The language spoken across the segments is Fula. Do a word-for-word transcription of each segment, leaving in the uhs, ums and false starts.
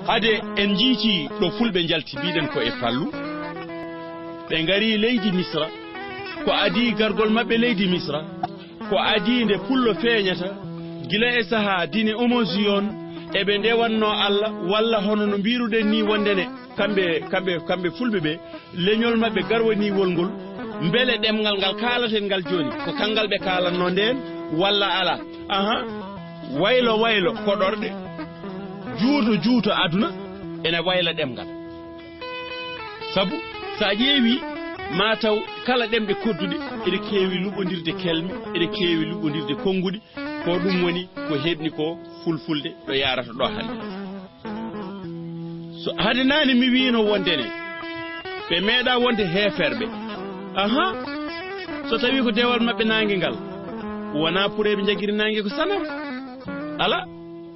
Hade en njiitii ɗo Fulɓe njalti, mbiɗen ko e pallu. Ɓe ngarii leydi Misra. Ko adii gargol maɓɓe leydi Misra? Ko adii nde pullo feeñata, gila e sahaa Dine Umoziyon, eɓe ndewannoo Alla, walla hono no mbiiruɗen nii wonde ne, kamɓe, kamɓe, kamɓe Fulɓe ɓe, leñol maɓɓe garwaniiwol ngol, mbele ɗemngal ngal kaalaten ngal jooni, ko kanngal ɓe kaalannoo ndeen, walla alaa? Ahan, waylo waylo koɗorɗe, juuto juuto aduna, ene wayla ɗemngal. Sabu, so a ƴeewii, maa taw kala ɗemɗe kodduɗe, eɗe keewi luɓondirde kelme, eɗe keewi luɓondirde konnguɗi, ko ɗum woni ko heɓni ko fulfulde ɗo yaarata ɗo hannde. So hade naane mi wiino wonde ne, ɓe meeɗa wonde heeferɓe. Aha, so tawi ko dewal maɓɓe naange ngal, wonaa pour eɓe njagiri naange ko sanam? Alaa,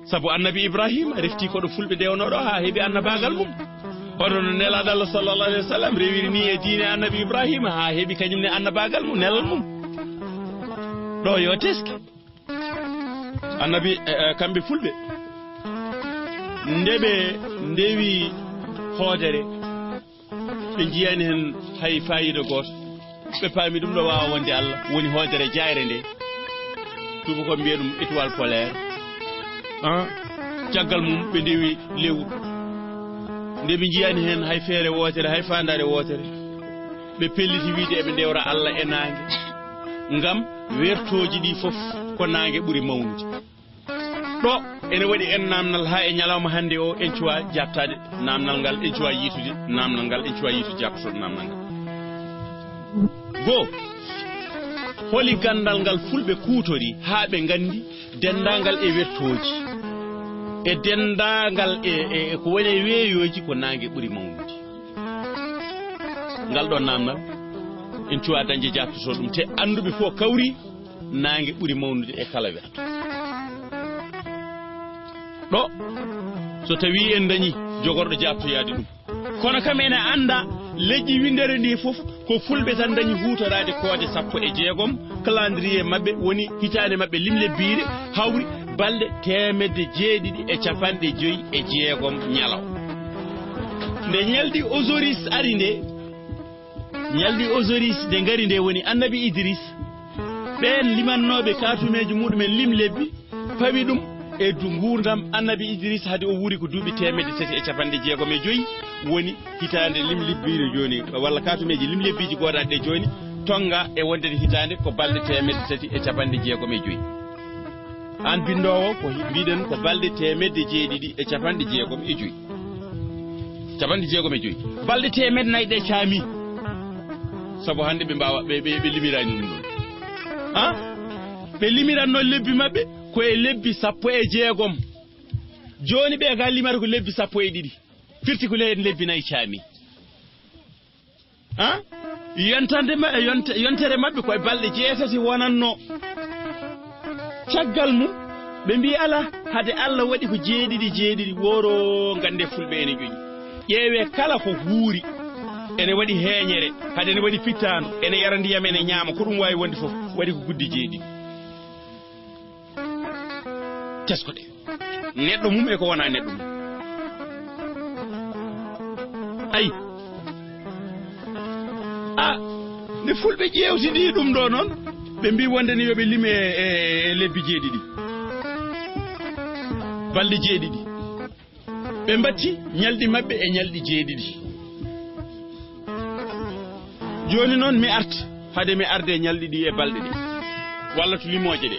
sabu Annabi Ibrahima refti ko ɗo Fulɓe ndewnoo ɗo haa heɓi annabaagal mum. Hono no Nelaaɗo Allah sallallahu alaihi wasallam rewiri ni e diine Annabi Ibrahima haa heɓi kañum ne annabaagal mum, nelal mum. Ɗo yo teski. Annabi, eh, eh, kamɓe Fulɓe, nde ɓe ndewi hoodere, ɓe njiyaani heen hay faayiida gooto. Ɓe paami ɗum ɗo waawa wonde Allah woni hoodere jaayre nde. Tuubakooɓe mbiya ɗum étoile polaire. Ah, caggal mum ɓe ndewi lewru. Nde ɓe njiyaani heen hay feere wootere, hay faandaare wootere, ɓe pelliti wiide eɓe ndewra Allah e naange. Ngam wertooji ɗi fof ko naange ɓuri mawnude. Ɗo ene waɗi en naamnal haa e ñalawma hannde o, en cuwa jaabtaade naamnal ngal, en cuwa yiitude naamnal ngal, en cuwa yiitude jaabtotooɗo naamnal ngal. Goo, holi ganndal ngal Fulɓe kuutori haa ɓe nganndi denndaangal e wertooji, e denndaangal e, e, e ko woni e weeyooji ko naange ɓuri mawnude? Ngal ɗo naamnal, en cuwa dañde jaabtotoo ɗum, te annduɓe fof kawri naange ɓuri mawnude e kala werto. Ɗo, so tawii en dañii jogorɗo jaabtoyaade ɗum. Kono kam ene annda leƴƴi winndere ndi fof ko Fulɓe tan dañi huutoraade koode sappo e jeegom, calendrier maɓɓe woni hitaande maɓɓe limlebbiire hawri balɗe teemedde jeeɗiɗi e capanɗe joyi e jeegom ñalaw. Nde ñalɗi Osiris ari nde, ñalɗi Osiris nde ngari nde woni Annabi Idris, ɓeen limannooɓe kaatumeeji muɗumen limlebbi, pawi ɗum e du-, nguurndam Annabi Idris, hade o wuuri ko duuɓi teemedde tati e capanɗe jeegom e joyi, woni hitaande limlebbiire jooni, walla kaatumeeji limlebbiiji goodaaɗi ɗe jooni, tonnga e wonde hitaande ko balɗe teemedde tati e capanɗe jeegom e joyi. Aan binndoowo, ko hi-, mbiɗen ko balɗe teemedde jeeɗiɗi e capanɗe jeegom e joyi. Capanɗe jeegom e joyi. Balɗe teemedde nayi ɗe caami. Sabu hannde ɓe mbaawa, ɓe, ɓe, ɓe limiraani ɗum ɗoon. Ah? Ɓe limiratnoo lebbi maɓɓe ko e lebbi sappo e jeegom. Jooni ɓe ga limata ko lebbi sappo e ɗiɗi. Firti ko le-, lebbi nayi caami. Ah? Yontande ma-, yonte-, yontere maɓɓe ko e balɗe jeetati wonannoo. Caggal mum, ɓe mbii, "Alaa, hade Allah waɗi ko jeeɗiɗi, jeeɗiɗi, wooro ngannde Fulɓe ene ƴoƴi. Ƴeewee kala ko huuri, ene waɗi heeñere, hade ene waɗi pittaandu, ene yara ndiyam, ene ñaama, ko ɗum waawi wonde fof, waɗi ko gudde jeeɗiɗi." Tesko ɗe. Neɗɗo mum e ko wonaa neɗɗo mum. Ayi. A, nde Fulɓe ƴeewtidi ɗum ɗo noon, ɓe mbii wonde ne yo ɓe lime e, e, e lebbi jeeɗiɗi. Balɗe jeeɗiɗi. Ɓe mbatti ñalɗi maɓɓe e ñalɗi jeeɗiɗi. Jooni noon mi arta, hade mi arde e ñalɗi ɗi e balɗe ɗe, walla to limooje ɗe.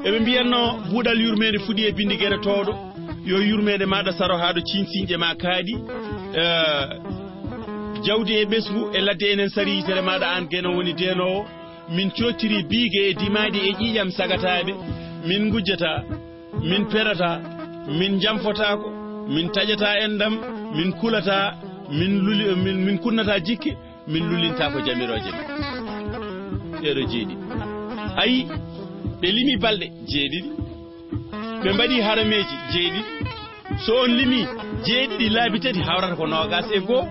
Eɓe mbiyatno, "Buuɗal yurmeende fuɗi e binndi gere toowɗo, yo yurmeende maaɗa saro haa ɗo ciiñciiñƴe ma kaaɗi." Eh, jawdi e ɓesngu e ladde enen sari yitere maaɗa aan geno woni deenoowo. Min coottiri biige e dimaaɗi e ƴiiƴam sagataaɓe. Min ngujjataa, min perataa, min njamfotaako, min taƴataa enɗam, min kulataa, min luli-, min, min kunnataa jikke, min lulintaako jamirooje men. Ɗeeɗo jeeɗiɗi. Ayi, ɓe limi balɗe jeeɗiɗi. Ɓe mbaɗi harameeji jeeɗiɗi. So on limi jeeɗiɗi laabi tati, hawrata ko noogaas e goo.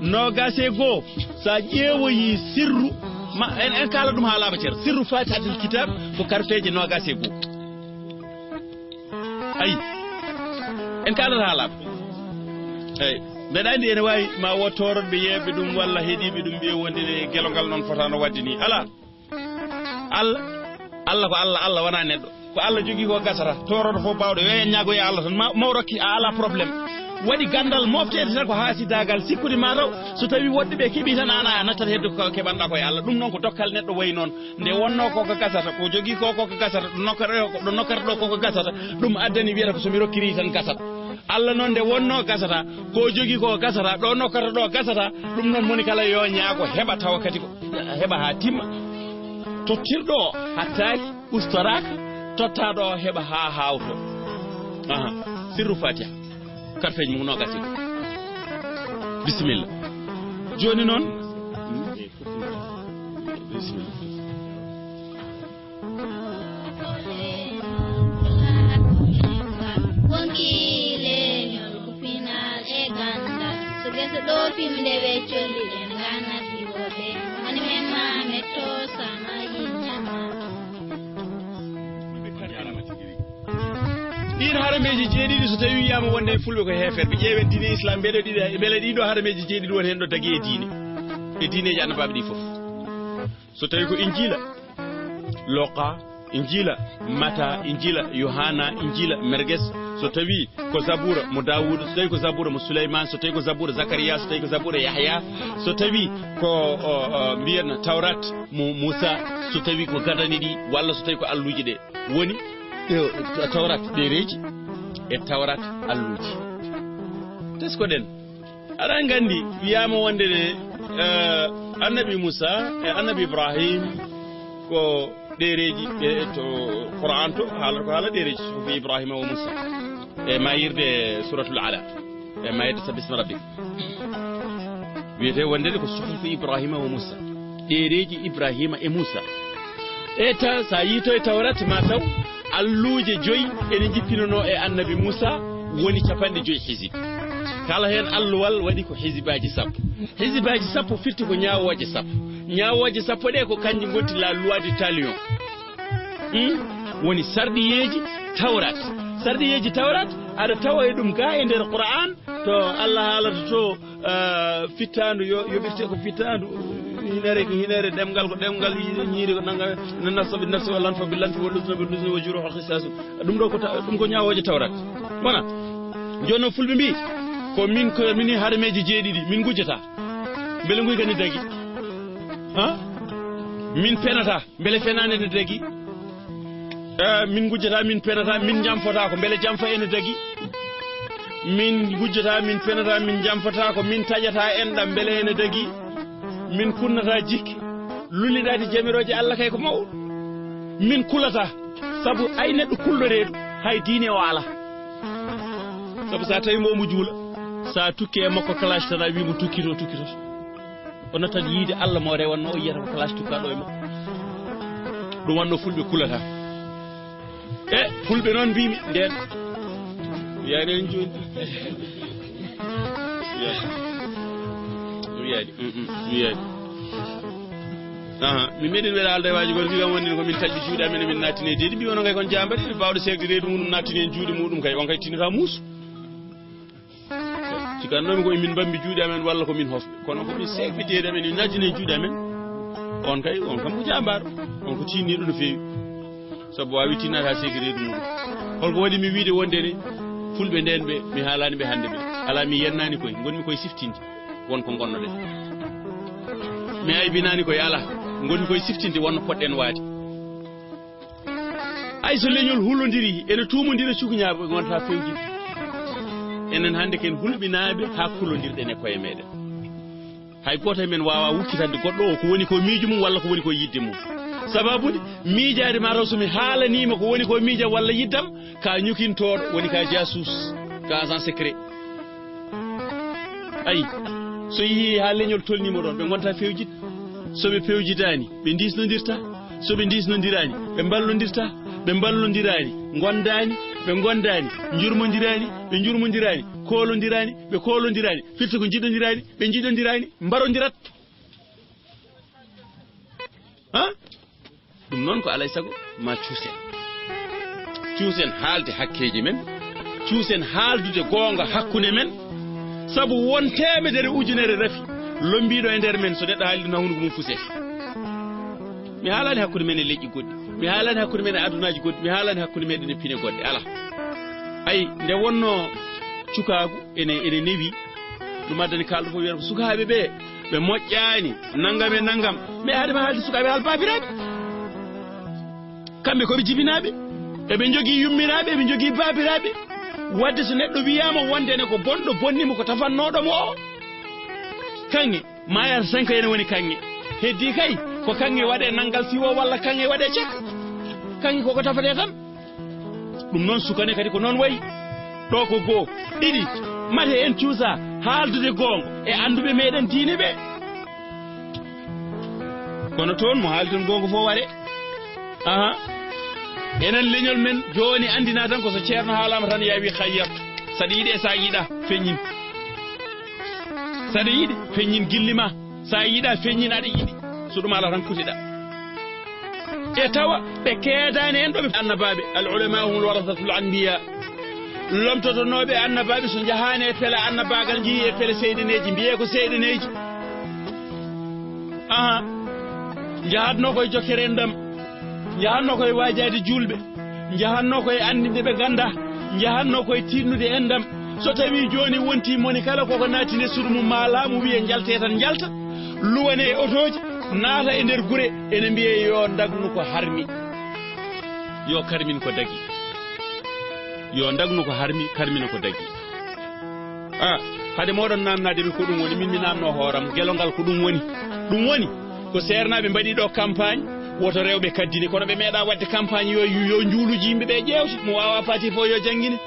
Noogaas e goo, so a ƴeewoyi sirru, ma, en, en kaala ɗum haa laaɓa cer. Sirru Faatihatul Kitaab ko karfeeje noogaas e goo. Ayi. En kaalata haala am. Eyi, mbeɗa anndi ene waawi ma wo tooroɗɓe yeeɓe ɗum walla heɗiiɓe ɗum ɓe wonde ne gelo ngal noon fotaano waɗde ni. Alaa. Allah, Allah ko Allah, Allah wonaa neɗɗo. Ko Allah jogii ko gasata. Tooroɗo fof baawɗo, yo en ñaagoye Allah tan. Ma, maw rokki, a alaa problème. Waɗi ganndal mofteede tan ko haasidaagal, sikkude ma taw so tawii woɗɓe ɓe keɓii tan, aan a nattat hedde ko keɓanɗaa ko e Allah. Ɗum noon ko dokkal neɗɗo wayi noon. Nde wonnoo ko ko gasata, ko jogii ko ko ko gasata, ɗo nokkata ɗo, ɗo nokkata ɗo ko ko gasata, ɗum addani wiyata ko so mi rokkiri tan gasat. Allah noon nde wonnoo gasata, ko jogii ko gasata, ɗo nokkata ɗo gasata, ɗum noon moni kala yo ñaago heɓa tawa kadi ko heɓa haa timma. Tottirɗo o hattaaki, ustoraaka, tottaaɗo o heɓa haa haawto. Aha, sirru Fatiha. Karfeeji mum noogaas e ɗiɗi. Bisimilla. Jooni noon. Bisimilla. Wonki leñol ko pinal e gandal. So gese ɗo fimde ɓe colli ɗen ganna siwoɓe. Woni men ma metto sama yiññama. Ɗiin harameeji jeeɗiɗi, so tawii wiyaama wonde e fulɓe ko heeferɓe, ƴeewen diine Islam, mbele ɗiɗi, mbele ɗiɗo harameeji jeeɗiɗi won heen ɗo dagi e diine, e diineeji annabaaɓe ɗi fof. So tawii ko Injiila, Loqa, Injiila, Mata, Injiila, Yohana, Injiila, Merges, so tawii ko Zabuura mo Daawuuda, so tawii ko Zabuura mo Suleymaan, so tawii ko Zabuura Zakariya, so tawii ko Zabuura Yahya, so tawii ko, o, o, mbiyen Tawrat mo Muusa, so tawii ko gadani ɗi, walla so tawii ko alluuje ɗe. Woni, e, Tawrat ɗereeji e Tawrat alluuje. Teskoɗen. Aɗa nganndi, wiyaama wonde ne, eh, Annabi Muusa e Annabi Ibrahim ko ɗereeji, e to Qur'an to, haala ko haala ɗereeji, suhufi Ibrahima wa Muusa. E mayirde Suratul Ala. E mayirde Sabbi Isma Rabbi. Wiyetee wonde ne ko suhufi Ibrahima wa Muusa. Ɗereeji Ibrahima e Muusa. E ta, so a yiito e Tawrat, ma taw alluuje joyi ene njippinanoo e Annabi Muusa, woni capanɗe joyi hizib. Kala heen alluwal waɗi ko hizibaaji sappo. Hizibaaji sappo firti ko ñaawooje sappo. Ñaawooje sappo ɗe ko kanji ngonti la loi du talion. Hmm? Woni sarɗiyeeji Tawrat. Sarɗiyeeji Tawrat, aɗa tawa e ɗum ga e nder Qur'an, to Allah haalata to, ah, fittaandu yo, yoɓirte ko fittaandu, hinere ko hinere, ɗemngal ko ɗemngal, ñiiri ko nanga, nafsa bi nafsi, wa lanfa bi lanfi, wa lusna bi lusni, wa juruhu qisasu. Ɗum ɗo ko ta-, ɗum ko ñaawooje Tawrat. Wona? Jooni noon fulɓe mbii, ko min, ko min harameeji jeeɗiɗi, min ngujjata. Mbele nguy kadi dagi? Ha? Min penata. Mbele fenaande ne dagi? Eh, min ngujjata, min penata, min jamfota ko mbele jamfa ene dagi? Min ngujjata, min penata, min jamfota ko min taƴata enɗam mbele ene dagi? Min kunnata jikke. Lullidaade jamirooje Allah kay ko mawɗo. Min kulata. Sabu ay neɗɗo kulɗo reedu, hay diine o ala. Sabu sa tawi mbo omo juula, sa tukke e makko clash tan a wi mo tukkito, tukkito. O nattat yiide Allah mo rewanno, o yiyata ko place tukkaaɗo e makko. Ɗum wanno fulɓe kulata. E fulɓe noon mbimi nden. Wiyaani en jooni. Wiyaani. Wiyaani. Mm, mm. Wiyaani. Aha, mi meɗen weɗa alda e waaji goto, mbiɗa wonni ko min taƴƴi juuɗe amen, min nattini e deedi, mbi onon kay kon jambare, ɓe bawɗo seegde reedu muɗum nattini en juuɗe muɗum kay, on kay tinata muusu. Cikkannomi ko min mbammi juuɗe amen walla ko min hofɓe. Kono ko min seegɓe deedi amen, min nattini e juuɗe amen. On kay, on kam ko jambaaro. On ko tinniiɗo no feewi. Sabu waawi tinnaade haa seeki reedu muɗum. Holko waɗi mi wiide wonde ne fulɓe nden ɓe, mi haalaani ɓe hannde ɓe. Alaa mi yennaani koye, ngonmi koye siftinde won ko ngonnoɗen. Mi aybinaani koye alaa, ngonmi koye siftinde won no poɗɗen waade. Hay so leñol hulondiri, ene tuumondira cukuñaaɓe, ɓe ngonta fewjidde. Enen hannde ken hulɓinaaɓe haa kulondirɗen e koye meɗen. Hay gooto e men waawa wukkitande goɗɗo o ko woni ko miijo mum walla ko woni ko yidde mum. Sababude, miijaade ma taw so mi haalaniima ko woni ko miijam walla yiddam, ka ñukintooɗo, woni ka jaasuus, ka agent secret. Ayi, so yehii haa leñol tolniima ɗoon, ɓe ngonta fewjidde. So ɓe pewjidaani, ɓe ndiisnondirta. So ɓe ndiisnondiraani, ɓe mballondirta. Ɓe mballondiraani, ngondaani. Ɓe ngondaani, njurmondiraani. Ɓe njurmondiraani, koolondiraani. Ɓe koolondiraani, firti ko njiɗondiraani. Ɓe njiɗondiraani, mbarondirat. Ha? Ɗum noon ko alaa e sago ma cuusen. Cuusen haalde hakkeeji men, Cuusen haaldude goonga hakkunde men, sabu won teemedere ujunere rafi lommbiiɗo e nder men, so neɗɗo haali ɗum, haa hunuko mum fusee. Mi haalaani hakkunde men e leƴƴi goɗɗi, mi haalaani hakkunde men e adunaaji goɗɗi, mi haalaani hakkunde meɗen e pine goɗɗe, alaa. Ay, nde wonnoo cukaagu ene, ene newi, ɗum addani kaalɗo fof wiyata ko sukaaɓe ɓe, ɓe moƴƴaani, nanngam e nanngam. Mais haade ma haalde sukaaɓe, haal baabiraaɓe. Kamɓe ko ɓe jibinaaɓe, eɓe njogii yummiraaɓe, eɓe njogii baabiraaɓe. Waɗde so neɗɗo wiyaama wonde ene ko bonɗo bonni mo, ko tafannooɗo mo o, kaŋŋe maayata tan ko ene woni kaŋŋe. Heddii kay ko kaŋŋe waɗee nanngal siwo walla kaŋŋe waɗee cek. Kaŋŋe koko tafatee tan. Ɗum noon sukane kadi ko noon wayi. Ɗo ko goo. Ɗiɗi, mate en cuusa haaldude goonga e annduɓe meɗen diine ɓe. Kono toon mo haali toon goonga fof waɗe. Aha. Enen leñol men jooni anndina tan ko so ceerno haalaama tan yaa wi hayyartu. Saɗa yiɗi e sa yiɗa feññin. Saɗa yiɗi feññin gilli ma. Sa yiɗa feññin aɗa yiɗi. So ɗum ala tan kutiɗa. E tawa ɓe keedaani en ɗo ɓe annabaaɓe. Al ulama humul warasatul anbiya. Lomtotonooɓe annabaaɓe so njahaani e pele annabaagal njii e pele seyɗeneeji mbiyee ko seyɗeneeji. Aha. Njahatnoo koye jokkere enɗam. Njahatnoo koye waajaade juulɓe. Njahatnoo koye anndinde ɓe nganndaa. Njahatnoo koye tiiɗnude enɗam. So tawii jooni wontii moni kala koko naatine suudu mum maa laamu wiye njaltee tan njalta. Luwane e otooji, naata e nder gure, ene mbiyee yo ndagnu ko harmi. Yo karmin ko dagi. Yo ndagnu ko harmi, karmina ko dagi. A, hade moɗon naamnaade mi ko ɗum woni, min mi naamnoo hooram, gelongal ko ɗum woni. Ɗum woni, ko seernaaɓe mbaɗi ɗo campagne, woto rewɓe kaddine, kono ɓe meeɗaa waɗde campagne yo, yo njuuluuji yimɓe ɓe ƴeewte, mo waawaa paati fof yo janngine.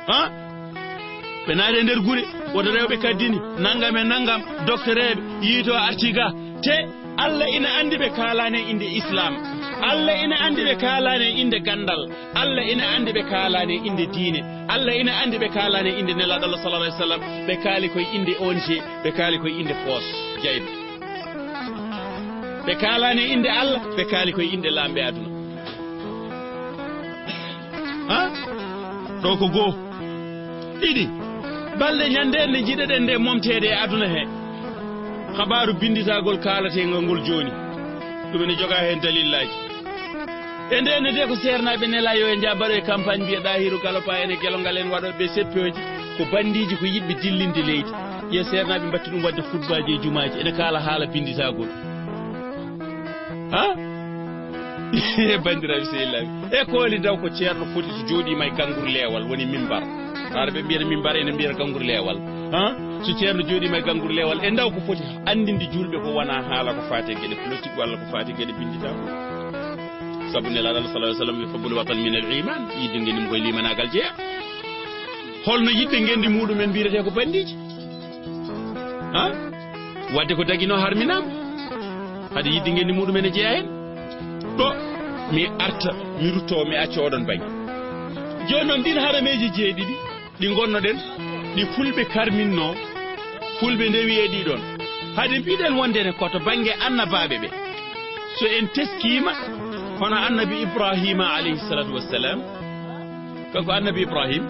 Ha? Ɓe naati e nder gure, woto rewɓe kaddini, nanngam e nanngam, doktoreeɓe, yiito artii ga, te Allah ina anndi ɓe kaalaani e innde Islam. Allah ina anndi ɓe kaalaani e innde ganndal. Allah ina anndi ɓe kaalaani e innde diine. Allah ina anndi ɓe kaalaani e innde Nelaaɗo Allah sallallahu alaihi wasallam. Ɓe kaali koye innde O N G, ɓe kaali koye innde poos jayɓe. Ɓe kaalaani e innde Allah, ɓe kaali koye innde laamɓe aduna. Ha? Ɗo ko goo. Ɗiɗi, balɗe ñande nde njiɗeɗen nde momteede e aduna he. Habaaru binnditagol kaalateengol ngol jooni. Ɗum ene joga heen dalillaaji. E nde ne de ko seernaaɓe nelaa yo e njaa mbaɗo e campagne mbiya Ɗahiru Galopa en e gelongal en waɗo ɓe seppooji ko banndiiji ko yiɗɓe dillinde leydi. Ƴe seernaaɓe mbatti ɗum waɗde khutbaaji e jumaaji ene kaala haala binnditagol. Ha? E banndiraaɓe sehilaaɓe. E kooli daw ko ceerno foti so jooɗiima e ganngur leewal woni mimbar. Haɗa ɓe mbiyata mimbar ene mbiyata ganngur leewal. Ha? So ceerno jooɗiima e ganngur leewal e ndaw ko foti anndinde juulɓe ko wona haala ko faati e geɗe politique walla ko faati e geɗe binnditagol. Sabu Nelaaɗo Allah sallallahu alaihi wasallam wi hubbul watan min al iman, yiɗde ngenndi mum koye limanaagal jeya. Holno yiɗɓe ngenndi muɗumen mbiyetee ko banndiiji? Ha? Wadde ko daginoo harminaama. Hade yiɗde ngenndi muɗumen e jeyaa heen. Ɗo mi arta, mi rutto, mi acca oɗon bannge. Jooni noon, ɗiin harameeji jeeɗiɗi ɗi ngonnoɗen, ɗi fulɓe karminnoo, fulɓe ndewi e ɗii ɗoon. Hade mbiɗen wonde ne ko to bannge annabaaɓe ɓe. So en teskiima, hono annabi Ibrahima alayhi salatu wassalam, kanko annabi Ibrahim,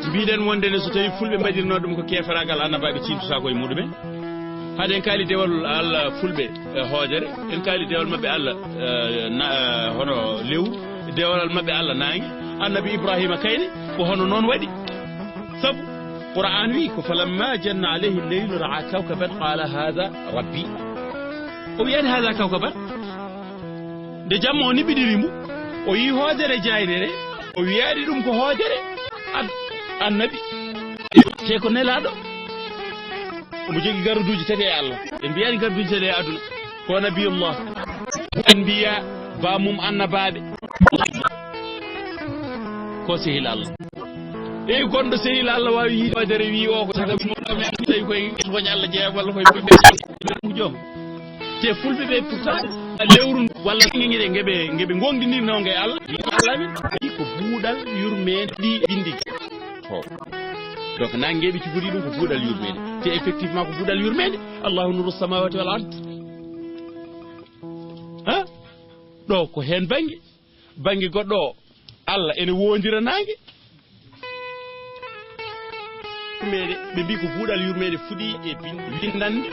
mbiɗen wonde ne so tawi fulɓe mbaɗirno ɗum ko keferaagal, annabaaɓe ciimtotaako e muɗumen. Hade en kaali dewal Allah fulɓe e hoodere, en kaali dewal maɓɓe Allah, eh, na-, eh, hono lewru, dewal maɓɓe Allah naange. Annabi Ibrahima kayne ko hono noon waɗi. Sabu Qur'an wi ko falamma janna alayhi leylu ra'a kawkaban qala hadha rabbi. O wiyani hadha kawkaban. Nde jamma o niɓidiri mo, o yii hoodere jaaynere, o wiyaani ɗum ko hoodere an-, annabi. Te ko nelaaɗo. Omo jogii garduuji tati e Allah. Ɓe mbiyaani garduuji tati e aduna. Ko nabiyullah. En mbiya ba mum annabaaɓe. Ko sehil Allah. Eyi, gonɗo sehil Allah waawi yiide hoodere wi o ko saka mo tawi koye toñ Allah jeeya walla koye ɓe joom. Te fulɓe ɓe pourtant lewru ndu walla ngeñire ngeɓe, ngeɓe ngonɗinirnoo nge Allah. Allah min ko buuɗal yurmeende ɗi bindi. To. Donc nangeɓe cifori ɗum ko buuɗal yurmeende. Te effectivement ko buuɗal yurmeende. Allahu nuru samawati wal ard. Ha? Ɗo ko heen bannge. Bannge goɗɗo o, Allah ene woondira naange. Yurmeende, ɓe mbii ko buuɗal yurmeende fuɗi e bin-, winndannde,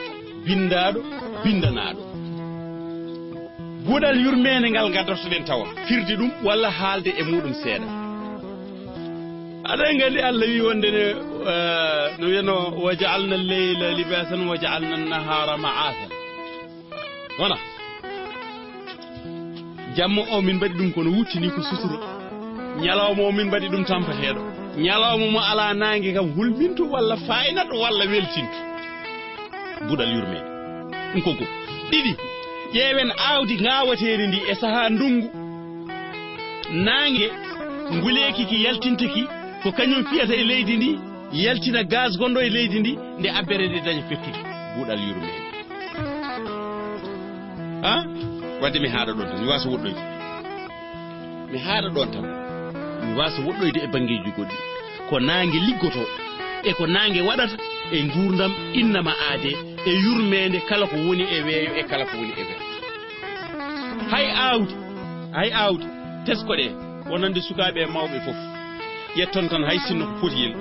binndaaɗo, binndanaaɗo. Buuɗal yurmeende ngal ngaddotoɗen tawa, firde ɗum walla haalde e muuɗum seeɗa. Aɗa nganndi Allah wii wonde ne, eh, no wiyanoo, "Wa ja'alna al-layla libasan wa ja'alna an-nahara ma'asan." Wona. Jamma o min mbaɗi ɗum kono wuttini ko sutura. Ñalawma o min mbaɗi ɗum tampateeɗo. Ñalawma mo alaa naange kam hulminto walla faynato walla weltinto. Buuɗal yurmeende. Ɗum ko ko. Ɗiɗi, ƴeewen aawdi ngaawateeri ndi e sahaa ndunngu. Naange, nguleeki ki yaltinta ki, ko kañum fiyata e leydi ndi, yaltina gaz gonɗo e leydi ndi, nde abbere nde daña fettude. Buuɗal yurmeende. Ha? Wadde mi haaɗa ɗon tan, mi waasa woɗɗoyde. Mi haaɗa ɗon tan, mi waasa woɗɗoyde e banngeeji goɗɗi. Ko naange liggotoo, e ko naange waɗata e nguurndam innama aadee, e yurmeende kala ko woni e weeyo, e kala ko woni e weeyo. Hay aawdi, hay aawdi, teskoɗee, wonande sukaaɓe e mawɓe fof. Ƴetton tan hay sinno ko potiyel,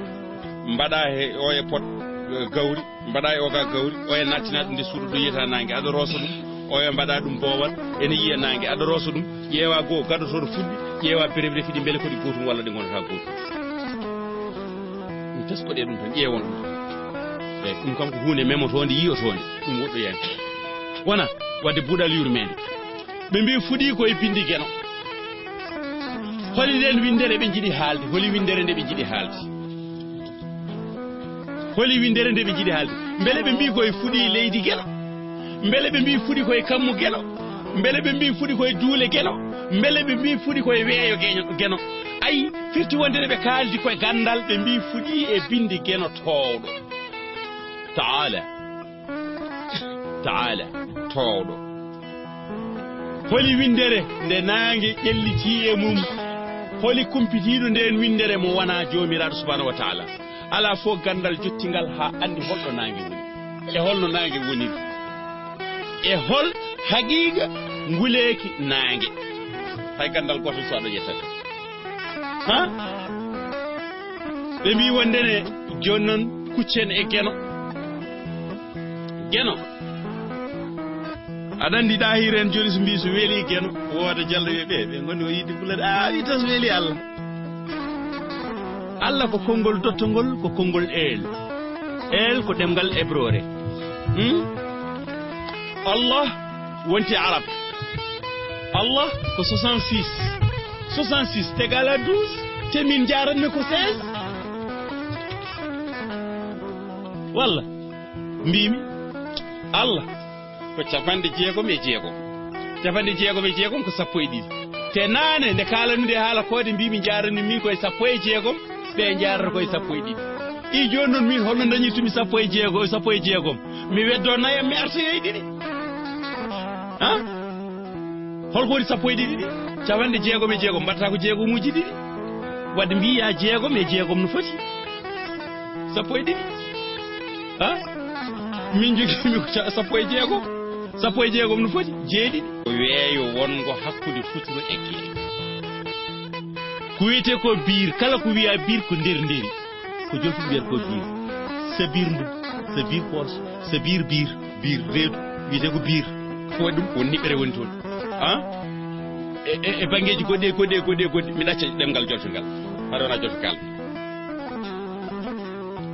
mbaɗa he oya pot, eh, gawri, mbaɗa e oga gawri, oya nattina ɗum nder suudu ɗo yiyata naange, aɗa roosa ɗum, oya mbaɗa ɗum boowal, ene yiya naange, aɗa roosa ɗum, ƴeewa goo gadotooɗo fuɗɗi, ƴeewa bereɓre fiɗi, mbele ko ɗi gootum walla ɗi ngonata gootum. Ɗum teskoɗee ɗum tan, ƴeewon ɗum tan. Eey, ɗum kam ko huunde memotoonde, yiyotoonde, ɗum woɗɗoyaani. Wona, wadde buuɗal yurmeende. Ɓe mbii fuɗii ko e binndi Geno. Holi ndeen winndere ɓe njiɗi haalde? Holi winndere nde ɓe njiɗi haalde? Holi winndere nde ɓe njiɗi haalde? Mbele ɓe mbii ko e fuɗii leydi Geno? Mbele ɓe mbii fuɗi ko e kammu Geno? Mbele ɓe mbii fuɗi ko e duule Geno? Mbele ɓe mbii fuɗi ko e weeyo Geno, Geno? Ayi, firti wonde nde ɓe kaaldi ko e ganndal, ɓe mbii fuɗii e binndi Geno toowɗo. Taala. Taala, toowɗo. Holi winndere nde naange ƴelliti e mum? Holi kumpitiiɗo ndeen winndere mo wonaa Joomiraaɗo Subhaanahu wa Taala? Alaa fof ganndal jottingal haa anndi hol ɗo naange woni. E hol no naange woniri. E hol haqiiqa nguleeki naange. Hay ganndal gootal so aɗa yettata. Ha? Ɓe mbii wonde ne jooni noon kuccen e Geno. Geno. Aɗa anndi ɗaahir en jooni so mbii so weeli Geno, wooda Jallo wiya ɓe, ɓe ngoni o yiɗde fulade. A wi tas weeli Allah. Allah ko konngol dottongol, ko konngol eel. Eel ko ɗemngal ebroore. Hmm? Allah wonti Arab. Allah ko soixante-six. Soixante-six égal à douze, te min njaaratmi ko seize. Walla, mbiimi, Allah ko capanɗe jeegom e jeegom. Capanɗe jeegom e jeegom ko sappo e ɗiɗi. Te naane, nde kaalanmi nde haala koode, mbiimi, njaaratmi min koye sappo e jeegom, ɓe njaarata koye sappo e ɗiɗi. I jooni noon, min holno dañirtumi sappo e jeegom, sappo e jeegom? Mi weddo nayam, mi artoya e ɗiɗi. Ha? Holko woni sappo e ɗiɗi ɗi? Capanɗe jeegom e jeegom, mbaɗata ko jeegomuuji ɗiɗi. Wadde mbiya jeegom e jeegom no foti sappo e ɗiɗi. Ha? Min jogiimi ko ca-, sappo e jeegom. Sappo e jeegom no foti jeeɗiɗi. Ko weeyo wonngo hakkunde futuro e gila. Ko wiyetee ko biir, kala ko wiyaa biir ko nder nderi. Ko jolfuɓe mbiyata ko biir. Sa biir mbubb, sa biir poos, sa biir biir, biir reedu, wiyetee ko biir. Ko waɗi ɗum, ko niɓɓere woni toon. Ah? E, e, e banngeeji goɗɗi, goɗɗi, goɗɗi, goɗɗi. Mi ɗacca ɗemngal jolfe ngal. Haɗa wona jolfe kaalmi.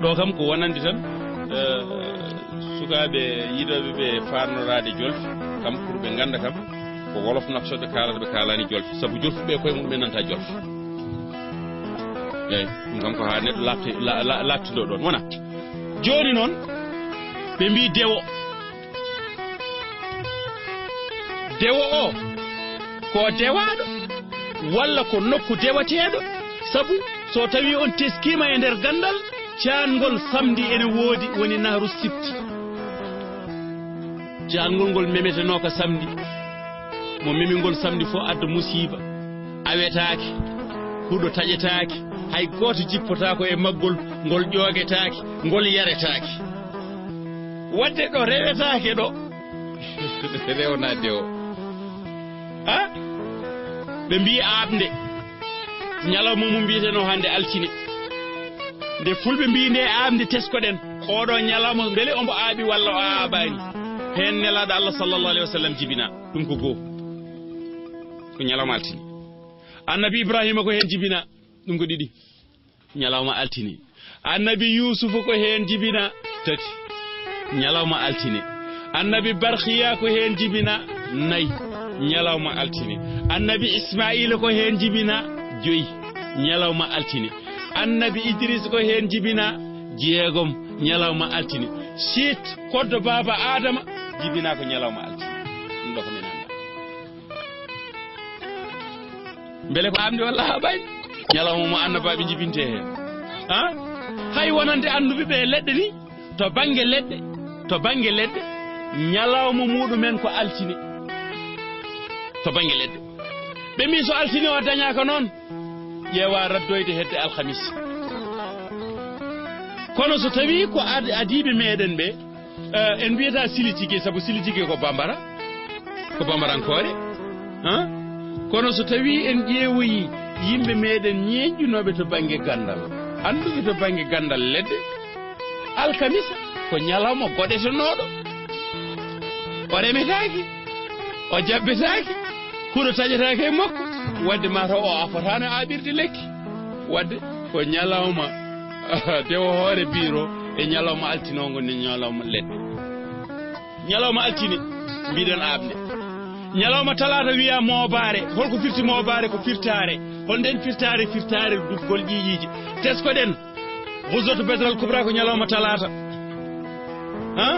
Ɗo kam ko wonande tan, eh, sukaaɓe yiɗooɓe ɓe faarnoraade jolfe, kam pour ɓe ngannda kam, ko wolof nafsoɓe kaalata, ɓe kaalaani jolfe. Sabu jolfuɓe koye mumen nanta jolfe. Eey, ɗum kam ko haa neɗɗo laaɓte-, la-, la-, laaɓtindoo ɗoon. Wona, jooni noon, ɓe mbii dewo. Dewo o, ko dewaaɗo, walla ko nokku dewateeɗo? Sabu, so tawii on teskiima e nder ganndal, caangol samedi ene woodi, woni nahru sibti. Caangol ngol memetenooka samedi. Mo memi ngol samedi fof adda musiiba. Awetaake, huɗo taƴetaake, hay gooto jippotaako e maggol, ngol ƴoogetaake, ngol yaretaake. Wadde ɗo rewetaake ɗo, rewna dewo. Ha? Ɓe mbii aaɓnde. Ñalawma mum mbiyetenoo hannde altine. Nde fulɓe mbiyi nde aaɓnde, teskoɗen. Oɗo ñalawma, mbele omo aaɓi walla o aaɓaani? Heen Nelaaɗo Allah sallallahu alayhi wa sallam jibinaa. Ɗum ko goo. Ko ñalawma altine. Annabi Ibraahiima ko heen jibinaa. Ɗum ko ɗiɗi. Ñalawma altine. Annabi Yuusufa ko heen jibinaa. Tati. Ñalawma altine. Annabi Barkiya ko heen jibinaa. Nayi. Ñalawma altine. Annabi Ismaa'iila ko heen jibinaa. Joyi. Ñalawma altine. Annabi Idriis ko heen jibinaa. Jeegom. Ñalawma altine. Siit, koddo baaba Aadama, jibinaa ko ñalawma altine. Ɗum ɗo ko min anndaa. Mbele ko aaɓnde walla aaɓaani? Ñalawma mo annabaaɓe njibintee heen. Ha? Hay wonande annduɓe ɓe leɗɗe ni, to bannge leɗɗe, to bannge leɗɗe, ñalawma muɗumen ko altine. To bannge leɗɗe. Ɓe mbii so altine o dañaaka noon, ƴeewa raddoyde hedde alhamis. Kono so tawii ko ad-, adiiɓe meɗen ɓe, eh, en mbiyata silitike, sabu silitike ko bambara, ko bambarankoore, ha? Kono so tawii en ƴeewoyi yimɓe meɗen ñeeñƴunooɓe to bannge ganndal, annduɓe to bannge ganndal leɗɗe, alkamisa ko ñalawma goɗetenooɗo. O remetaake, o jabbetaake, kuro taƴetaake e makko, wadde mataw o afotaano aaɓirde lekki. Wadde ko ñalawma dewo hoore biiro e ñalawma altinoongo ne ñalawma leɗɗe. Ñalawma altine, mbiɗen aaɓnde. Ñalawma talaata wiyaa moobaare. Holko firti moobaare? Ko firtaare. Hol nden firtaare? Firtaare duggol ƴiiƴiiji. Teskoɗen. Ghazwatu Badr al Kubra ko ñalawma talaata. Ha?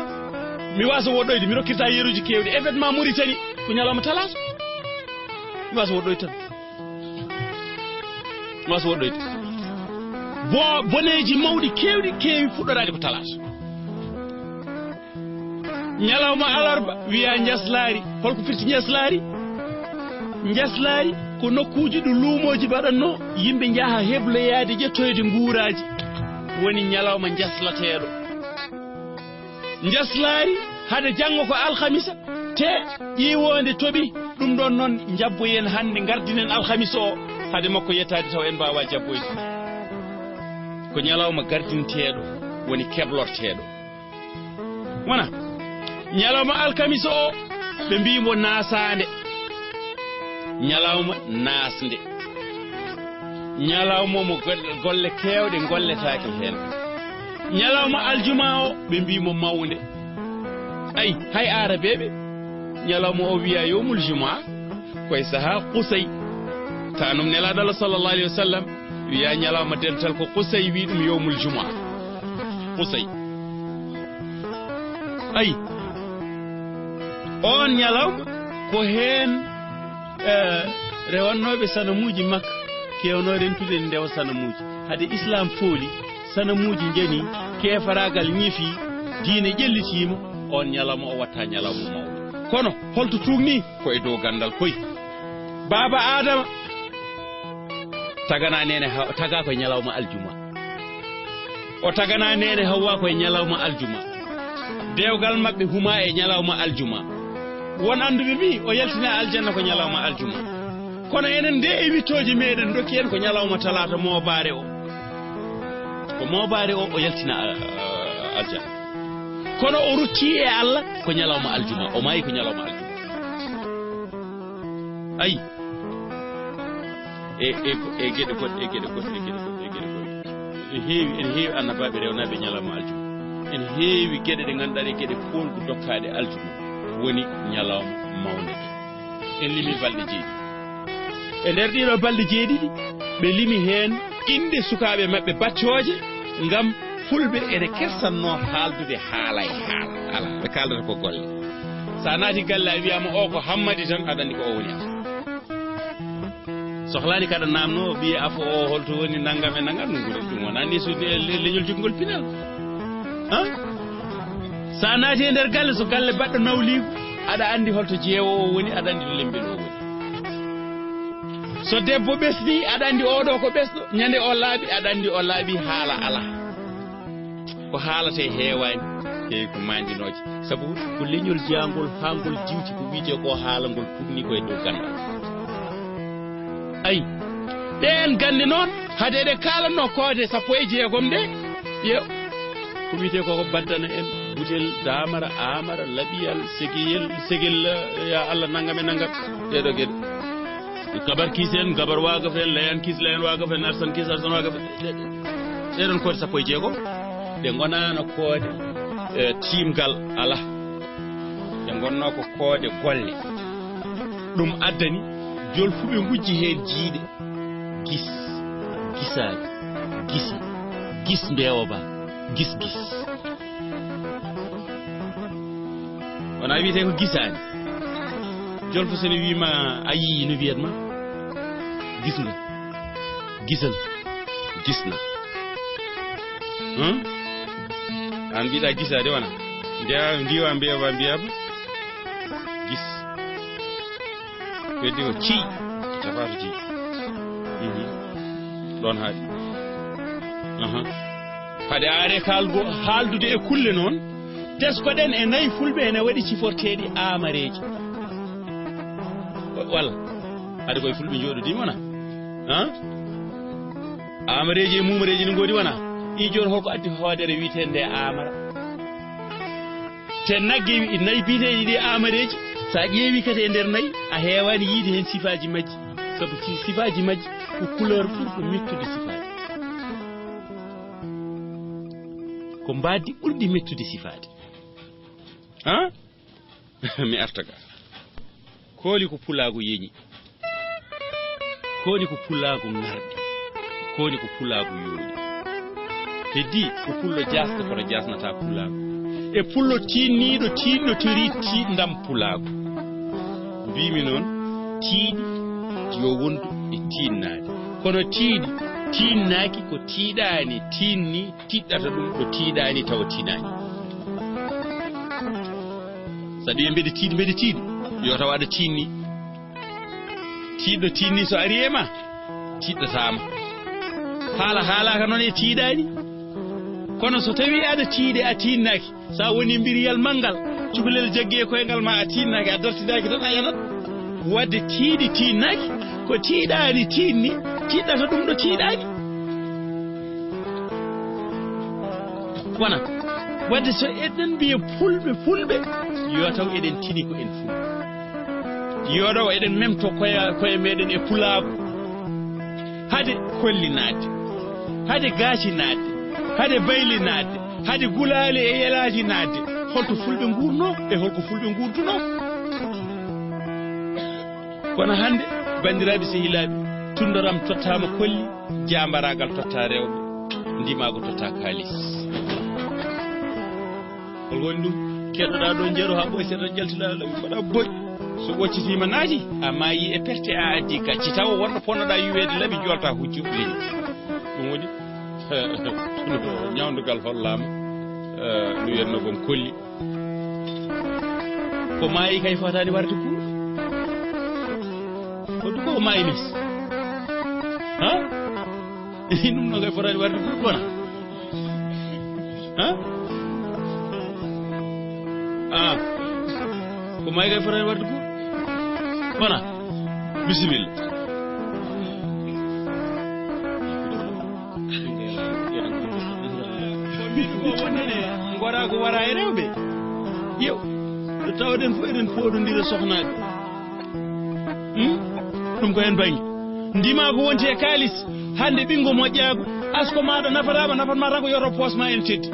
Mi waasa woɗɗoyde, mi rokkirta yeruuji keewɗi. Événement Mauritanie ko ñalawma talaata. Mi waasa woɗɗoyde tan. Mi waasa woɗɗoyde. Bo-, boneeji mawɗi keewɗi keewi fuɗɗoraade ko talaata. Ñalawma alarba wiyaa njaslaari. Holko firti njaslaari? Njaslaari ko nokkuuji ɗo luumooji mbaɗatnoo, yimɓe njaha hebloyaade ƴettoyde nguuraaji. Woni ñalawma njaslateeɗo. Njaslaari hade janngo ko alhamisa, te ƴiwoonde toɓi, ɗum ɗoon noon njabboyen hannde, ngardinen alhamisa o, hade makko yettaade taw en mbaawaa jabboyde. Ko ñalawma gardinteeɗo, woni keblorteeɗo. Wona ñalawma alkamisa o, ɓe mbii mo naasaande. Ñalawma naasnde. Ñalawma mo golle, golle keewɗe ngolletaake heen. Ñalawma aljuma o, ɓe mbii mo mawnde. Ay, hay aarabeeɓe, ñalawma o wiyaa yowmul jumaa, koye sahaa Qusay. Tanum Nelaaɗo Allah sallallahu alayhi wa sallam wiyaa ñalawma dental ko Qusay, wii ɗum yowmul jumaa. Qusay. Ay, oon ñalawma ko heen, eh, rewannooɓe sanamuuji Makka keewnoo rentude ndewa sanamuuji. Hade Islaam fooli, sanamuuji njani, keefaraagal ñifi, diine ƴellitiima, oon ñalawma o watta ñalawma mawɗo. Kono holto tuugni? Ko e dow ganndal koy. Baaba Aadama taganaa neene Hawa, tagaa ko e ñalawma aljuma. O taganaa neene Hawwa ko e ñalawma aljuma. Dewgal maɓɓe huma e ñalawma aljuma. Won annduɓe mbii o yaltinaa aljanna ko ñalawma aljuma. Kono enen nde e wittooji meɗen dokki en ko ñalawma talaata moobaare o. Ko moobaare o o yaltinaa, a, a, aljanna. Kono o ruttii e Allah ko ñalawma aljuma. O maayi ko ñalawma aljuma. Ayi. E, e, e geɗe goɗɗe, e geɗe goɗɗe, e geɗe goɗɗe, e geɗe goɗɗe. Ene heewi, ene heewi annabaaɓe rewnaaɓe ñalawma aljuma. Ene heewi geɗe ɗe ngannduɗaa ɗe geɗe poolgu dokkaaɗe aljuma. Woni ñalawma mawnde nde. En limi balɗe jeeɗiɗi. E nder ɗiɗo balɗe jeeɗiɗi, ɓe limi heen innde sukaaɓe maɓɓe battooje, ngam fulɓe ene kersannoo haaldude haala e haala. Alaa, ɓe kaaldata ko golle. So a naati galle, a wiyaama o ko Hammadi tan, aɗa anndi ko o woni am. Sohlaani kaɗa naamno, ɓiye afo o holto woni, nanngam e nanngam, ɗum, ɗum wonaa ni so le-, le-, leñol jogingol pinal. Han? So a naati e nder galle, so galle baɗɗo nawliigu, aɗa anndi holto jeewo o woni, aɗa anndi to lembel o woni. So debbo ɓesnii, aɗa anndi oɗo ko ɓesɗo, ñande o laaɓi, aɗa anndi o laaɓi, haala alaa. Ko haalate heewaani, heewi ko maandinooje. Sabu ko leñol jeyangol haa ngol diwti, ko wiyetee ko haala ngol tuugni ko e dow ganndal. Ayi, Ɗeen gannde noon, hade eɗe kaalatnoo koode sappo e jeegom ɗe, ƴeew, ko wiyetee ko, ko baddana en, butel, daamara, aamara, laɓiyal, segeyel, segel, eh, ya Allah, nanngam e nanngam, ɗeeɗoo geɗe. Gabar kiis en, gabar waagaf en, layan kiis, layan waagaf en, arsan kiis, arsan waagaf en. Ɗe-, ɗe-, ɗeeɗoon koode sappo e jeegom, ɗe ngonaano koode, eh, tiimgal, alaa. Ɗe ngonnoo ko koode golle. Ɗum addani jolfuɓe ngujji heen jiyɗe. Gis, gisaani, gisi, gis mbeewa ba, gis, gis. Wonaa wiyetee ko gisaani. Jolfo so ne wii ma a yii, no wiyat ma? Gis nga. Gisal. Gis na. Hum? Aan mbiɗa gisaade wona. Ndeya ndiwa mbeewa mbiya ba. Gis. Ko heddi ko cii. Tafato cii. Mhm. Ɗoon haaɗi. Aha. Hade are kalgo haaldude e kulle noon, teskoɗen e nayi fulɓe ene waɗi ciforteeɗi aamareeji. Walla, hade koye fulɓe njooɗodii wona? Han? Aamareeji e muumareeji no ngoodi wona? Ɗi jooni holko addi hoodere wiyeteende nde aamara? Te nagge nayi biyeteeɗi ɗi aamareeji, so a ƴeewi kadi e nder nayi, a heewaani yiide heen sifaaji majji. Sabu si-, sifaaji majji ko couleur ɓurɗo mettude sifaaji. Ko mbaadi ɓurdi mettude sifaade. Han? Mi arta ga. Kooli ko pulaagu yeñi. Kooli ko pulaagu ŋarɗi. Kooli ko pulaagu yooɗi. Heddii ko pullo jaasɗo kono jaasnataa pulaagu. E pullo tiinniiɗo tiiɗnotorii tiiɗndam pulaagu. Mbiimi noon, tiiɗi yo wondu e tiinnaade. Kono tiiɗi tiinnaaki ko tiiɗaani tiinnii tiiɗɗata ɗum ɗo tiiɗaani tawa tiiɗaani. So aɗa wiya mbeɗa tiiɗi, mbeɗa tiiɗi, yo taw aɗa tiinnii. Tiiɗɗo tiinnii so arii e ma, tiiɗɗataa ma. Haala haalaaka noon e tiiɗaani. Kono so tawii aɗa tiiɗi, a tiinnaaki, so a wonii mbiriyel manngal, cukalel jaggi e koyngal ma, a tiinnaaki, a dartinaaki tan, a yanat. Wadde tiiɗi tiinnaaki, ko tiiɗaani tiinnii, tiiɗɗata ɗum ɗo tiiɗaani. Wona. Wadde so eɗen mbiya fulɓe, fulɓe, yo taw eɗen tini ko en fulɓe. Yo taw eɗen memto koye, koye meɗen e pulaagu. Hade Kolli naatde, hade Gaaci naatde, hade Bayli naatde, hade Gulaali e Yelaaji naatde, holto fulɓe nguurnoo e holko fulɓe nguurdunoo? Kono hannde, banndiraaɓe sehilaaɓe, tunndoram tottaama Kolli, jaambaraagal tottaa rewɓe, ndimaagu tottaa kaalis. Hol woni ɗum? Keɗoɗaa ɗo jeru haa ɓooy seeɗa, jaltiɗaa ɗo mbaɗa boy. So ɓoccitiima naati, a maayi e perte, a addi gacce. Tawa wonɗo ponnoɗaa yuweede laɓi, jolta hujju leñol. Ɗum woni ñawndugal hollaama, eh, no wiyatnoo gom Kolli. Ko maayi kay fotaani warde kuur. Ko ɗum ko maayi nis. Ha? Ɗum noon kay fotaani warde kuur, wona? Ha? Ah. Ko maayi kay fotaani warde kuur, wona? Bisimilla. Ko mbiɗo ko wonde ne, ngora ko wara e rewɓe. Yew, ɗo tawɗen fof eɗen fooɗondira sohnaaɓe. Hmm? Ɗum ko heen bannge. Ndima ko wonti e kaalis, hannde ɓinngo moƴƴaagu, asko maaɗa nafataama, nafatma tan ko yoto poos ma ene teddi.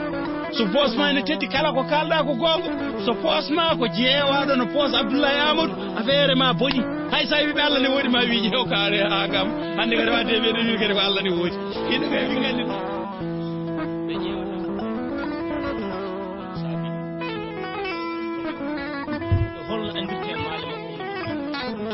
So poos ma ene teddi, kala ko kaalɗa ko goonga. So poos ma ko jeewaaɗo no poos Abdoulaye Amadou, affaire ma boni. Hay so a wi ɓe Allah ne woodi, ma wi ƴeew kaare haa kam. Hannde kadi wadde ɓe ɗo wi kadi ko Allah ne woodi. Ina kay ɓe nganndi ɗum. Ɓe ƴeewata. Saabi. Holno anndirte maale makko?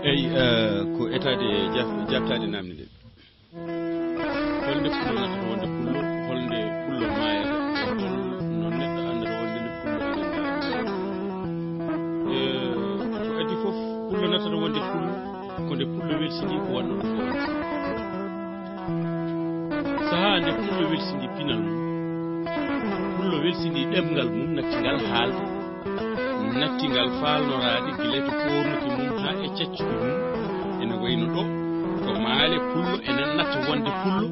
Eyi, eh, ko etaade jaf-, jaftaade naamne nde. Holnde pullo nafata wonde pullo, holnde pullo maayata, hol no neɗɗo anndata wonde nde pullo anndata? Eh, Natata wonde pullo, ko nde pullo welsini ko wanno ɗum ko wonde. Sahaa nde pullo welsini pinal mum, pullo welsini ɗemngal mum, natti ngal haalde, natti ngal faalnoraade gila to ɓoornuki mum haa e caccuɗi mum. Ene wayno ɗo ko maale pullo enen natta wonde pullo,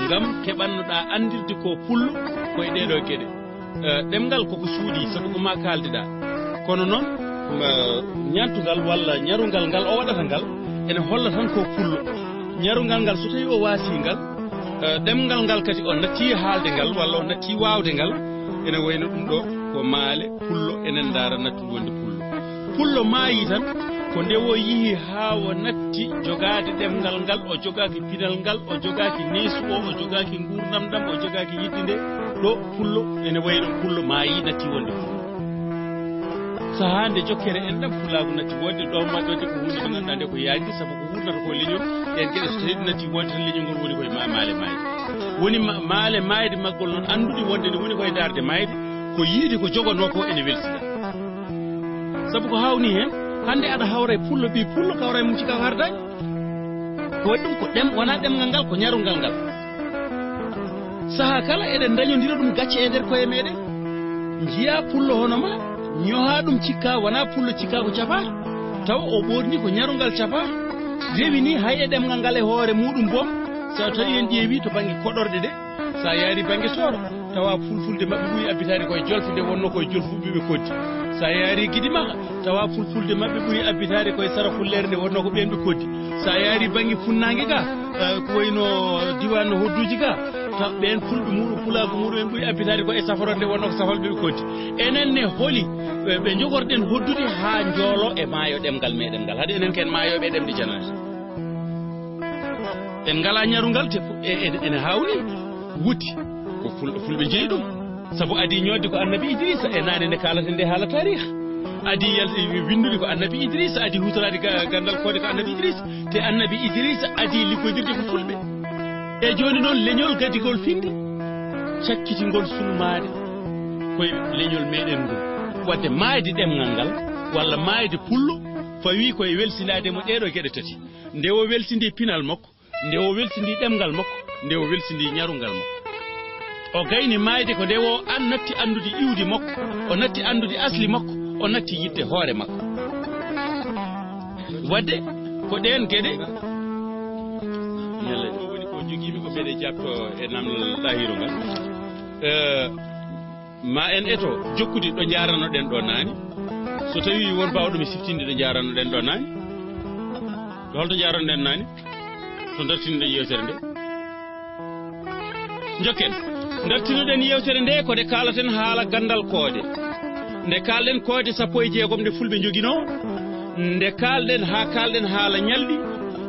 ngam keɓannoɗaa anndirde ko pullo ko e ɗee ɗoo geɗe. Eh, ɗemngal koko suuɗi, sabu ko ma kaaldiɗaa. Kono noon, ma, ñantungal walla ñarungal ngal o waɗata ngal, ene holla tan ko pullo. Ñarungal ngal, so tawi o waasi ngal, eh, ɗemngal ngal kadi o natti haalde ngal, walla o natti waawde ngal, ene wayno ɗum ɗo ko maale pullo, enen ndaara nattude wonde pullo. Pullo maayi tan, ko nde o yihi haa o natti jogaade ɗemngal ngal, o jogaaki pinal ngal, o jogaaki neesu o, o jogaaki nguurndam ndam, o jogaaki yiɗde nde, ɗo pullo ene wayno pullo maayi, natti wonde pullo. Sahaa nde jokkere enɗam pulaagu natti wonde, ɗo maɗɗo nde ko huunde nde ngannduɗaa nde ko yaajde, sabu ko wuurnata ko leñol, ɗeen geɗe so tawi ɗum natti wonde tan leñol ngol woni koye ma-, maale maayde. Woni ma-, maale maayde maggol noon anndude wonde nde woni koye daarde maayde, ko yiide ko jogonoo ko ene welsina. Sabu ko hawni heen, hannde aɗa hawra e pullo, ɓii pullo, kawra e mum cika ko hardaani. Ko waɗi ɗum ko ɗem-, wonaa ɗemngal ngal, ko ñarungal ngal. Sahaa kala eɗen ndañondira ɗum gacce e nder koye meɗen. Njiyaa pullo hono ma, ñohaa ɗum cikka, wonaa pullo cikka ko cafaa. Taw o ɓoorni ko ñarungal cafaa. Rewi ni hay e ɗemngal ngal e hoore muɗum boom, so tawi en ƴeewi to bannge koɗorɗe ɗe, sa yaari bannge Sooro, tawa fulfulde maɓɓe ɓuri abbitaade koye Jolfe nde wonno koye Jolfuɓe ɓe koddi. Sa yaari Gidimaka, tawa fulfulde maɓɓe ɓuri abbitaade koye Sarafullere nde wonno ko ɓeen ɓe koddi. Sa yaari bannge funnaange ga, eh, ko wayno diiwaan hodduuji ga, taw ɓeen fulɓe muɗum, pulaagu muɗum en ɓuri abbitaade ko e Saforo nde wonno ko Safalɓe ɓe koddi. Enen ne holi, eh, ɓe njogorɗen hoddude haa njoolo e maayo ɗemngal meɗen ngal. Hade enen ken maayooɓe e ɗemɗe janaaji. En ngalaa ñarungal te fu-, e-, e-, ene haawni wuti. Ko ful-, fulɓe njeyi ɗum. Sabu adii ñoodde ko Annabi Idrisa, e naane nde kaalaten nde haala taarih. Adii yal-, winndude ko Annabi Idrisa, adii huutoraade ga-, ganndal koode ko Annabi Idrisa. Te Annabi Idrisa adii liggodirde ko fulɓe. E jooni noon leñol gadigol finde, cakkitingol sulmaade koye leñol meɗen ngol. Wadde maayde ɗemngal ngal, walla maayde pullo, fawii koye welsinaade mo ɗee ɗoo geɗe tati. Nde o welsindii pinal makko, nde o welsindii ɗemngal makko, nde o welsindii ñarungal makko. O gayni maayde ko nde o an natti anndude iwdi makko, o natti anndude asli makko, o natti yiɗde hoore makko. Wadde ko ɗeen geɗe, ñalle ɗo woni ko jogiimi ko mbeɗe jabto e namdal ɗahiru ngal. Eh, Ma en eto jokkude ɗo njaaranoɗen ɗo naane. So tawii won baawɗo mi siftinde ɗo njaaranoɗen ɗo naane. Ɗo holto njaaranoɗen naane? To dartinoɗen yeewtere nde. Njokken. Dartinoɗen yeewtere nde ko nde kaalaten haala ganndal koode. Nde kaalɗen koode sappo e jeegom nde fulɓe njoginoo. Nde kaalɗen haa kaalɗen haala ñalɗi.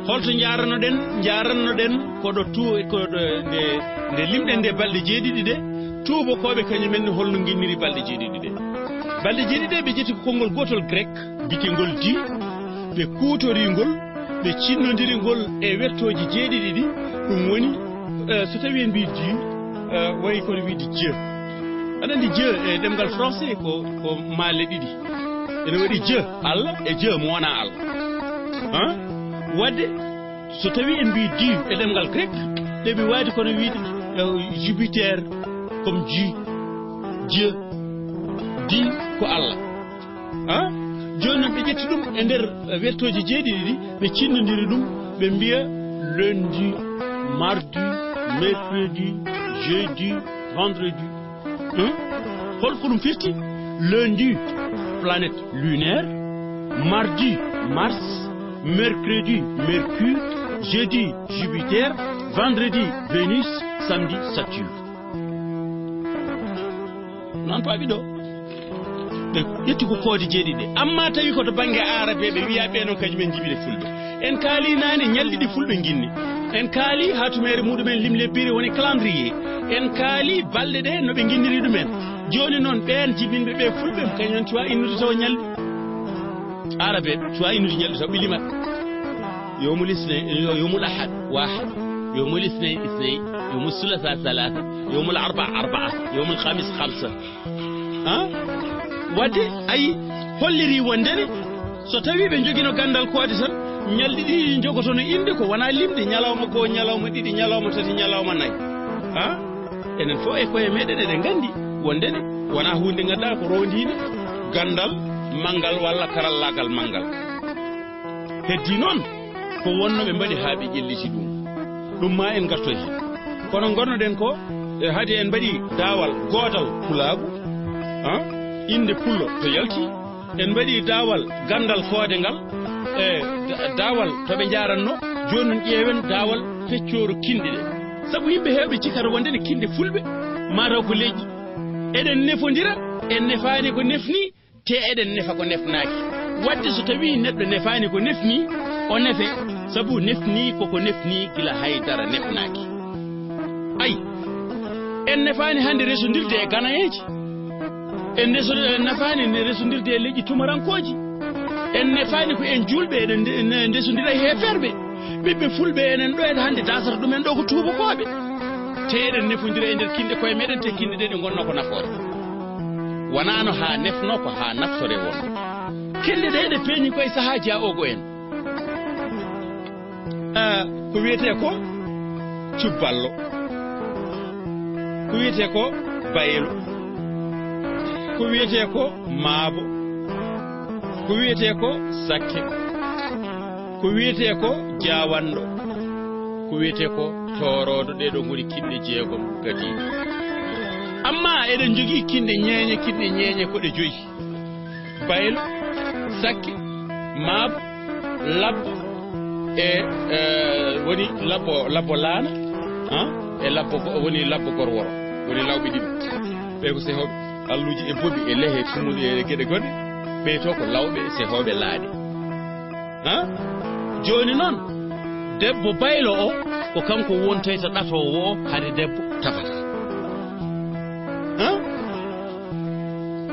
Holto njaaranoɗen? Njaaranoɗen ko ɗo tu-, ko ɗo nde, nde limɗen nde balɗe jeeɗiɗi ɗe. Tuubakooɓe kañum en ne holno nginniri balɗe jeeɗiɗi ɗe? Balɗe jeeɗiɗi ɗe ɓe ƴetti ko konngol gootol grec, biyetengol di, ɓe kuutori ngol, ɓe cinnondiri ngol e wettooji jeeɗiɗi ɗi. Ɗum woni, eh, so tawii en mbii di, eh, wayi kono wiide Dieu. Aɗa anndi Dieu e ɗemngal français ko, ko maale ɗiɗi. Ene waɗi Dieu, Allah, e Dieu mo wonaa Allah. Han? Wadde, so tawii en mbii Dieu e ɗemngal grec, ɗeɓi waadi kono wiide, eh, Jupiter, comme Dieu, Dieu, Dieu ko Allah. Han? Jooni noon ɓe ƴetti ɗum e nder, eh, wertooji jeeɗiɗi ɗi, ɓe cinnondiri ɗum, ɓe mbiya lundi, mardi, mercredi, jeudi, vendredi. Hmm? Hol ko ɗum firti? Lundi, planète lunaire. Mardi, Mars. Mercredi, Mercure. Jeudi, Jupiter. Vendredi, Vénus. Samedi, Saturne. Noon paaɓi ɗo. Ɓe ƴetti ko koode jeeɗiɗi ɗe. Amma tawi ko to bannge aarabeeɓe, wiyaa ɓe noon kañum en njibine fulɓe. En kaali naane ñalɗi ɗi fulɓe nginni. En kaali haa tumeere muɗumen limlebbire woni calendrier. En kaali balɗe ɗe no ɓe nginniri ɗumen. Jooni noon ɓeen jibinɓe ɓe fulɓe, kañum en cuwa innude tawa ñalɗi. Aarabeeɓe cuwa innude ñalɗi tawa ɓe limat. Yowmul isnayn, yo-, yowmul ahad, wahid. Yowmul isnayn, isnayn. Yowmul sulasa, salasa. Yowmul arba, arbaa. Yowmul khamis, khamsa. Ha? Wadde, ayi, holliri wonde ne, So tawii ɓe njogino ganndal koode tan, ñalɗi ɗiɗi njogotono innde ko wonaa limde, ñalawma goo, ñalawma ɗiɗi, ñalawma tati, ñalawma nayi. Ha? Enen fof e koye meɗen eɗen nganndi wonde ne wonaa huunde ngannduɗaa ko roondiinde ganndal manngal walla karallaagal manngal. Heddii noon ko wonnoo ɓe mbaɗi haa ɓe ƴelliti ɗum. Ɗum maa en ngartoy heen. Kono ngonnoɗen ko, e, hade en mbaɗi daawal gootal pulaagu, ha? Innde pullo to yalti, en mbaɗi daawal ganndal koode ngal, e da-, daawal to ɓe njaaratno. Jooni noon ƴeewen daawal peccooro kinɗe ɗe. Sabu yimɓe heewɓe cikkata wonde ne kinɗe fulɓe, mataw ko leƴƴi. Eɗen nefondira, en nefaani ko nefni, te eɗen nefa ko nefnaaki. Wadde so tawii neɗɗo nefaani ko nefni, o nefe, sabu nefni koko nefni gila haydara nefnaaki. Ay, en nefaani hannde resondirde e ganayeeji. En neso-, en nafaani ne resondirde e leƴƴi tumarankooji. En nefaani ko en juulɓe, eɗen nde-, ne-, ndesondira e heeferɓe. Ɓiɓɓe fulɓe enen ɗo en hannde dasata ɗumen ɗo ko tuubakooɓe. Te eɗen nefondira e nder kinɗe koye meɗen, te kinɗe ɗe ɗe ngonno ko nafoore. Wonano haa nefno, ko haa naftore won. Kinɗe ɗe ɗe peeñi koye sahaaji a ogo en. Ah, ko wiyetee ko cubballo, ko wiyetee ko baylo, ko wiyetee ko maabo, ko wiyetee ko sakke, ko wiyetee ko jaawanɗo, ko wiyetee ko tooroodo. Ɗee ɗoo ngoni kinɗe jeegom gadiiɗe. Amma eɗen njogii kinɗe ñeeñe, kinɗe ñeeñe ko ɗe joyi. Baylo, sakke, maabo, labbo, e, e, woni labbo, labbo laana, ha? E labbo go-, woni labbo gorworo, woni lawɓe ɗiɗi. Ɓe ko sehooɓe alluuji e bobi e lehe e tummuɗe e geɗe goɗɗe. Ɓe to ko lawɓe sehooɓe laaɗe. Ha? Jooni noon, debbo baylo o, ko kanko wontoyta ɗatoowo o, hari debbo tafata. Ha?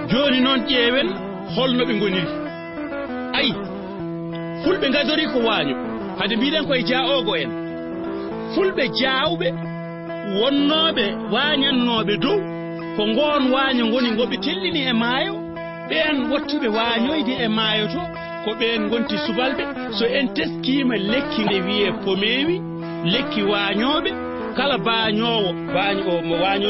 Jooni noon, ƴeewen holno ɓe ngoniri. Ayi, fulɓe ngadori ko waaño, hade mbiɗen koye jaa ogo en. Fulɓe jaawɓe, wonnooɓe waañannooɓe dow, ko ngoon waaño ngoni ngo ɓe tellini e maayo. Ɓeen wottuɓe waañoyde e maayo to, ko ɓeen ngonti subalɓe. So en teskiima lekki nde wiyee pomeewi, lekki waañooɓe, kala baañoowo, baañ-, o mo waaño